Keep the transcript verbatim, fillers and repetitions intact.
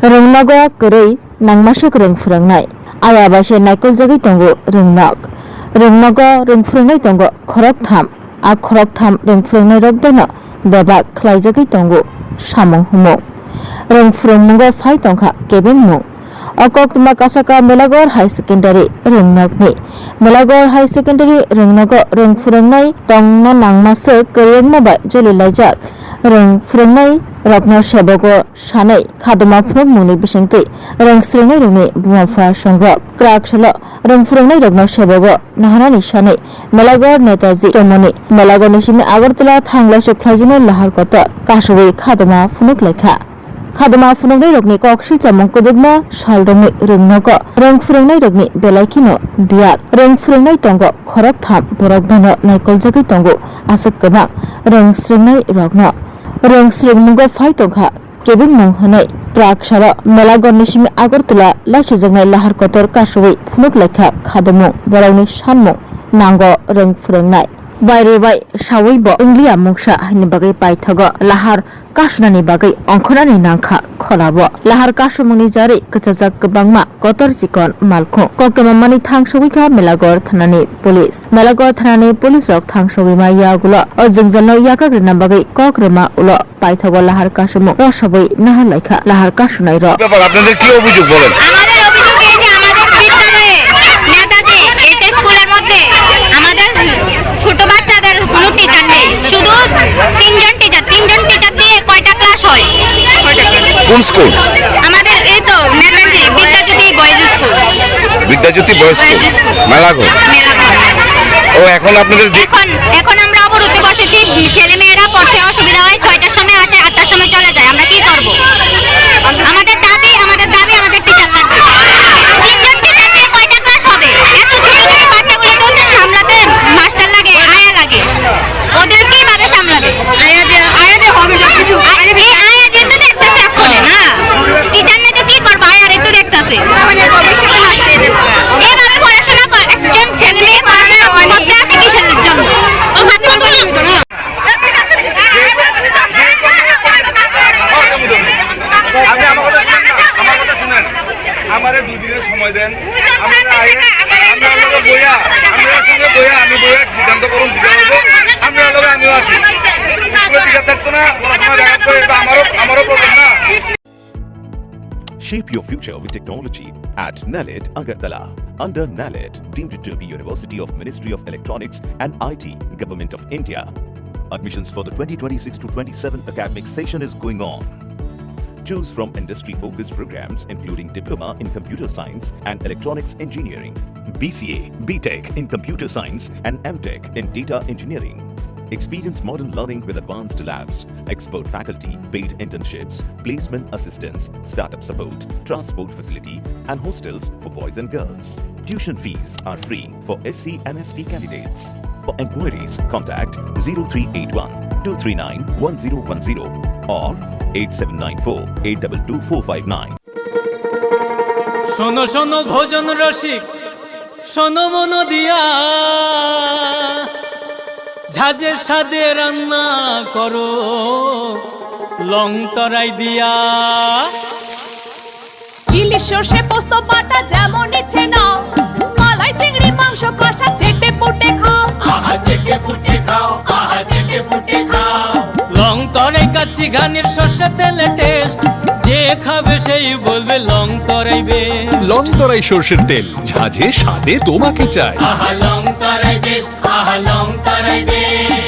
Rwngnogo kwrwi nangmaswk rwng phwrwngnai, aya bai se naikoljagwi tongo rwngnog. Rwngnogo rwng phwrwngnai tongo khoroktham, a khoroktham rwng phwrwngnairok beno bebak khlaijagwi tongo samung humung. Rwng phwrwngmungo phai tongkha kebengmung. O koktwma kasaka Melagor High Secondary rwngnokni. Melagor High Secondary rwngnogo rwng phwrwngnai tongna nangmaswk kwrwngma bai jolilaijak rwng phwrwngnai rokno sebogo sanai khadoma phunukmungni bisingtwi rwng swrwngnairokni buma-bupha songrok kwrak salo rwng phwrwngnairokno sebogo naharani sanai Melagor Netaji Chomoni Melagorni simi Agartala thanglaisu khlaijinai lahar kotor kasui khadoma phunuk laikha. Khadoma phunuknairokni kok silchamung kwdwkma salrokni rwngnogo rwng phwrwngnairokni belai kheno biyar rwng phwrwngnai tongo khoroktham borok beno naikoljagwi tongo aswk kwbang rwng swrwngnairokno. Rwng swrwngmungo phai tongkha kebengmung hwnwi prak salo Melagorni simi Agartala laisujaknai lahar kotor kasui phunuk laikha khadomung borokni sanmung nango rwng phwrwngnai. Baire bai saui bo wngliya mungsa haini bagwi paithago lahar kasunani bagwi ongkhornani nangkha kholabo. Lahar kasumungni jarwi kwchajak kwbangma kotor chikon malkhung. Koktwma manwi thang sogwi kha Melagor thanani police. Melagor thanani police rok thang sogwi ma yagulo o jwngjalno yakak rwna bagwi kok rwma ulo paithago lahar kasumung rosabwi nahar laikha lahar kasunai rok. ব্যাপার আপনাদের কি অভিযোগ বলেন? আমাদের অভিযোগ এই যে আমাদের বিদ্যালয়ে নেতাজি এইচ এস স্কুলের মধ্যে আমাদের ছোট বাচ্চাদের কোনো টিচার নেই, শুধু তিনজন টিচার। তিনজন টিচার দিয়ে কয়টা ক্লাস হয়? কোন স্কুল? আমাদের এই তো Netaji Vidyajyoti boys school. Vidyajyoti boys school, boys school. Melaghar. Melaghar. ও, এখন আপনাদের দি- এখন, এখন আমরা অবরুদ্ধ বসেছি। ছেলে মেয়েরা পড়তে অসুবিধা হয়, ছয়টার সময় আসে, আটটার সময় চলে যায়। আমরা কি করব? আমাদের দাবি, আমাদের দাবি, আমাদের টিচার লাগবে। তিনজন টিচার দিয়ে কয়টা ক্লাস হবে? এত ছোট ছোট বাচ্চাগুলো তো সামলাতে মাস্টার লাগে, আয়া লাগে। ওদের কিভাবে সামলাবে? আয়া দিয়ে, আয়া দিয়ে হবে সব কিছু। আয়া দিয়ে, আয়া দিয়ে তো দেখতেছে এখন, না? টিচার নাই তো কি করবো? আয়া রে তো দেখতেছে। এভাবে পড়াশোনা করে, একজন ছেলে মেয়ে পড়াশোনা করতে আসে কিসের জন্য? ও ছাত্র তো আপনি আমার কথা শুনেন না, আমার কথা শুনেন। আমারে দুই দিনের সময় দেন। আমরা আইয়ে, আমরা লগে বইয়া, আমরা সঙ্গে বইয়া, আমি বইয়া সিদ্ধান্ত করুন দিতে হবে। আমরা লগে আমিও আছি। স্কুলে টিচার থাকতো না, পড়াশোনা ব্যাঘাত করে, এটা আমারও, আমারও প্রবলেম না। Shape your future with technology at NALET Agartala. Under NALET, deemed to be University of Ministry of Electronics and I T, Government of India. Admissions for the twenty twenty-six to twenty-seven academic session is going on. Choose from industry-focused programs including Diploma in Computer Science and Electronics Engineering, B C A, B Tech in Computer Science and M Tech in Data Engineering. Experience modern learning with advanced labs, expert faculty, paid internships, placement assistance, startup support, transport facility, and hostels for boys and girls. Tuition fees are free for S C and S T candidates. For enquiries, contact zero three eight one two three nine one zero one zero or eight seven nine four eight two two four five nine. শোনো শোনো ভোজন রসিক, শোনো মন দিয়া, ঝাঁঝের স্বাদে রান্না করো লং তরাই দিয়া। ইলিশ সর্ষে পোস্ত বাটা যেমন ইচ্ছে নাও, মালাই চিংড়ি মাংস কষা চেটে পুটে খাও। আহা চেটে পুটে খাও, আহা চেটে পুটে খাও। লং তরাই কাচ্চি ঘানির সর্ষে তেলে টেস্ট, যে খাবে সেই বলবে লং তরাই বেস্ট। লং তরাই সর্ষের তেল, ঝাঁঝে স্বাদে তোমাকে চাই। আহা লং তরাই বেস্ট, আহা লং তরাই বেস্ট।